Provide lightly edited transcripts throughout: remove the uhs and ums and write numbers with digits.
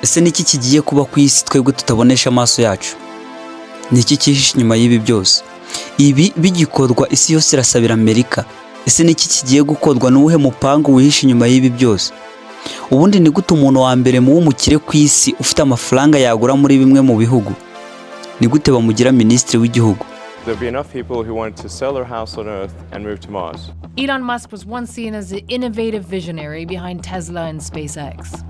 Ese niki kigiye kuba ku isi twebwe tutabonesha amaso yacu? Ni iki cyihishe inyuma y'ibi byose? Ibi bigikorwa, isi yose irasabira Amerika. Ese niki kigiye gukorwa? Ni uwuhe mupangu wihishe inyuma y'ibi byose? Ubundi ni gute umuntu wa mbere mu w'umukire ku isi, ufite amafaranga yagura muri bimwe mu bihugu, ni gute bamugira minisitiri w'igihugu? There'll be enough people who want to sell their house on Earth and move to Mars. Elon Musk was once seen as the innovative visionary behind Tesla and SpaceX.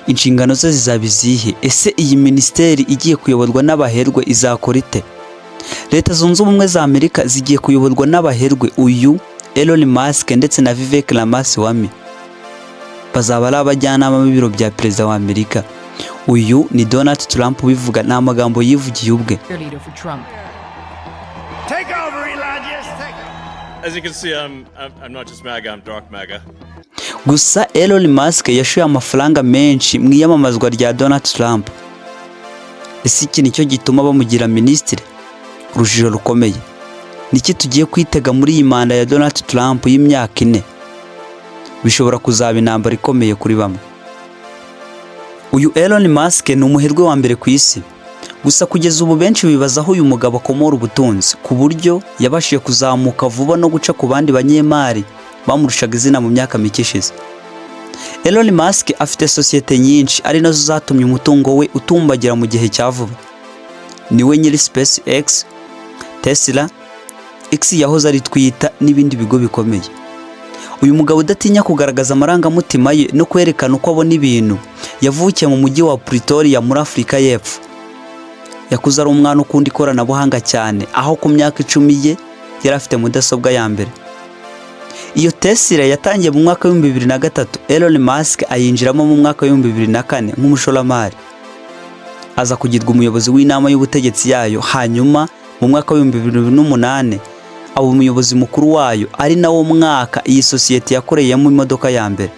Inshingano ze zizaba izihe? Ese iyi minisiteri igiye kuyoborwa n'abaherwe izakora ite? Leta Zunze Ubumwe za Amerika zigiye kuyoborwa n'abaherwe. Uyu Elon Musk ndetse na Vivek Ramaswamy bazaba ari abajyanama b'ibiro bya perezida wa Amerika. Uyu ni Donald Trump ubivuga, ni amagambo yivugiye ubwe. Cheerleader for Trump. Take over, Elon. Just take over. As you can see, I'm not just MAGA, I'm dark MAGA. Gusa Elon Musk yashoye amafaranga menshi mu iyamamazwa rya Donald Trump. Ese iki nicyo gituma bamugira minisitiri? Urujijo rukomeye. Niki tugiye kwitega muri iyi manda ya Donald Trump y'imyaka 4? Bishobora kuzaba intambara ikomeye kuri bamwe. Uyu Elon Musk ni umuherwe wa mbere ku isi. Gusa kugeza ubu benshi bibaza aho uyu mugabo akomora ubutunzi, ku buryo yabashije kuzamuka vuba no guca ku bandi banyemari bamurushaga izina mu myaka mike ishize. Elon Musk afite sosiyete nyinshi, ari nazo zatumye umutungo we utumbagira mu gihe cya vuba. Niwe nyiri SpaceX, Tesla, X yahoze ari Twitter n'ibindi bigo bikomeye. Uyu mugabo udatinya kugaragaza amarangamutima ye no kwerekana uko abona ibintu, yavukiye mu mujyi wa Pretoria muri Afurika y'Epfo. Yakuze ari umwana ukunda ikoranabuhanga cyane, aho ku myaka 10 ye yari afite mudasobwa ya mbere. Iyo Tesla yatangiye mu mwaka wa 2003, Elon Musk ayinjiramo mu mwaka wa 2004 nk'umushoramari. Aza kugirwa umuyobozi w'inama y'ubutegetsi yayo, hanyuma mu mwaka wa 2008 aba umuyobozi mukuru wayo, ari nawo mwaka iyi sosiyete yakoreyemo imodoka ya mbere.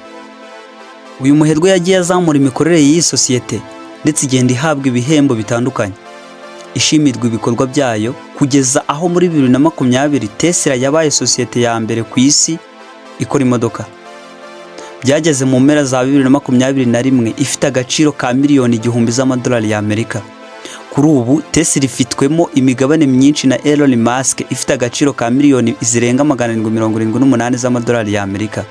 Uyu muherwe yagiye azamura imikorere y'iyi sosiyete, ndetse igenda ihabwa ibihembo bitandukanye, ishimirwa ibikorwa byayo, kugeza aho muri 2020 Tesla yabaye sosiyete ya mbere ku isi ikora imodoka. Byageze mu mpera za 2021 ifite agaciro ka miliyoni 1000 z'amadolari y'Amerika. Kuri ubu Tesla ifitwemo imigabane myinshi na Elon Musk, ifite agaciro ka miliyoni zirenga 778 z'amadolari y'Amerika.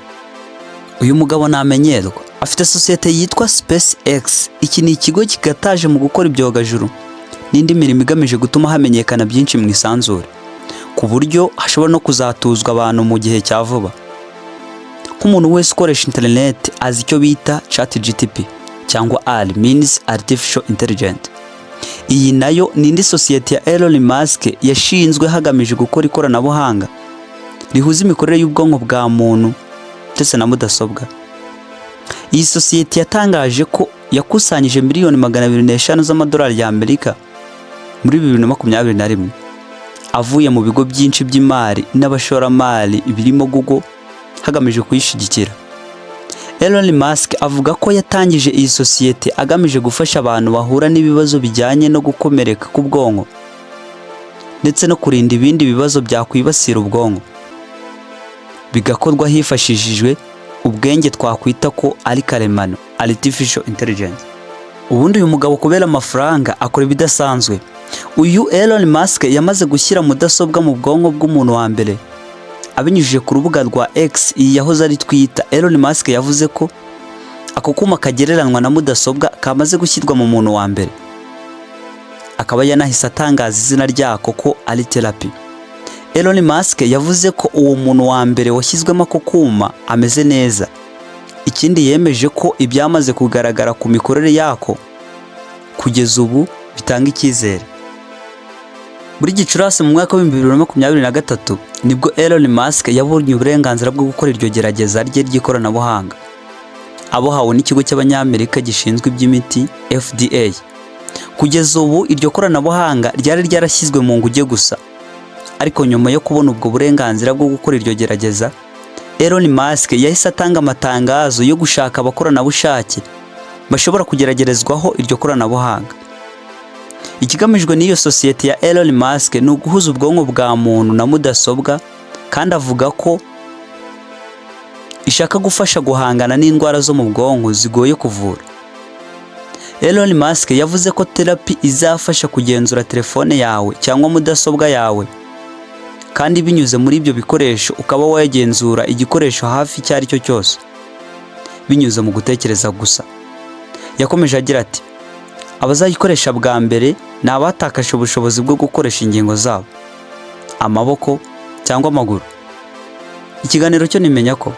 Uyu mugabo ntamenyerwa, afite sosiyete yitwa SpaceX. Iki ni ikigo kigataje mu gukora ibyogajuru n'indi mirimo igamije gutuma hamenyekana byinshi mu isanzure, ku buryo hashobora no kuzatuzwa abantu mu gihe cya vuba. Nk'umuntu wese ukoresha interineti azi icyo bita ChatGPT cyangwa AI, means Artificial Intelligence. Iyi nayo ni indi sosiyete ya Elon Musk yashinzwe hagamijwe gukora ikoranabuhanga rihuza imikorere y'ubwonko bwa muntu ndetse na mudasobwa. Iyi sosiyete yatangaje ko yakusanyije miliyoni 205 z'amadolari y'Amerika muri 2021, avuye mu bigo byinshi by'imari n'abashoramari birimo Google, hagamijwe kuyishyigikira. Elon Musk avuga ko yatangije iyi sosiyete agamije gufasha abantu bahura n'ibibazo bijyanye no gukomereka k'ubwonko ndetse no kurinda ibindi bibazo byakwibasira ubwonko, bigakorwa hifashishijwe ubwenge twakwita ko ari karemano, artificial intelligence. Ubundi uyu mugabo kubera amafaranga akora ibidasanzwe. Uyu Elon Musk yamaze gushyira mudasobwa mu bwonko bw'umuntu wa mbere. Abinyujije ku rubuga rwa X, iyi yahoze ari Twitter, Elon Musk yavuze ko ako kuma kagereranywa na mudasobwa kamaze gushyirwa mu muntu wa mbere, akaba yanahise atangaza izina ryako ko ari Therapy. Elon Musk yavuze ko uwo muntu wa mbere washyizwemo ako kuma ameze neza. Ikindi, yemeje ko ibyamaze kugaragara ku mikorere yako kugeza ubu bitanga icyizere. Muri Gicurasi mu mwaka wa 2023 nibwo Elon Musk yabonye uburenganzira bwo gukora iryo gerageza rye ry'ikoranabuhanga, abuhawe n'ikigo cy'Abanyamerika gishinzwe iby'imiti, FDA. Kugeza ubu iryo koranabuhanga ryari ryarashyizwe mu nguge gusa, ariko nyuma yo kubona ubwo burenganzira bwo gukora iryo gerageza, Elon Musk yahise atanga amatangazo yo gushaka abakoranabushake bashobora kugeragerezwaho iryo koranabuhanga. Ikigamijwe n'iyo sosiyete ya Elon Musk ni uguhuza ubwonko bwa muntu na mudasobwa, kandi avuga ko ishaka gufasha guhangana n'indwara zo mu bwonko zigoye kuvura. Elon Musk yavuze ko Therapy izafasha kugenzura telefone yawe cyangwa mudasobwa yawe, kandi binyuze muri ibyo bikoresho ukaba wagenzura igikoresho hafi icyo ari cyo cyose binyuze mu gutekereza gusa. Yakomeje agira ati: "Abazayikoresha bwa mbere ni abatakaje ubushobozi bwo gukoresha ingingo zabo, amaboko cyangwa amaguru." Ikiganiro cyo nimenya ko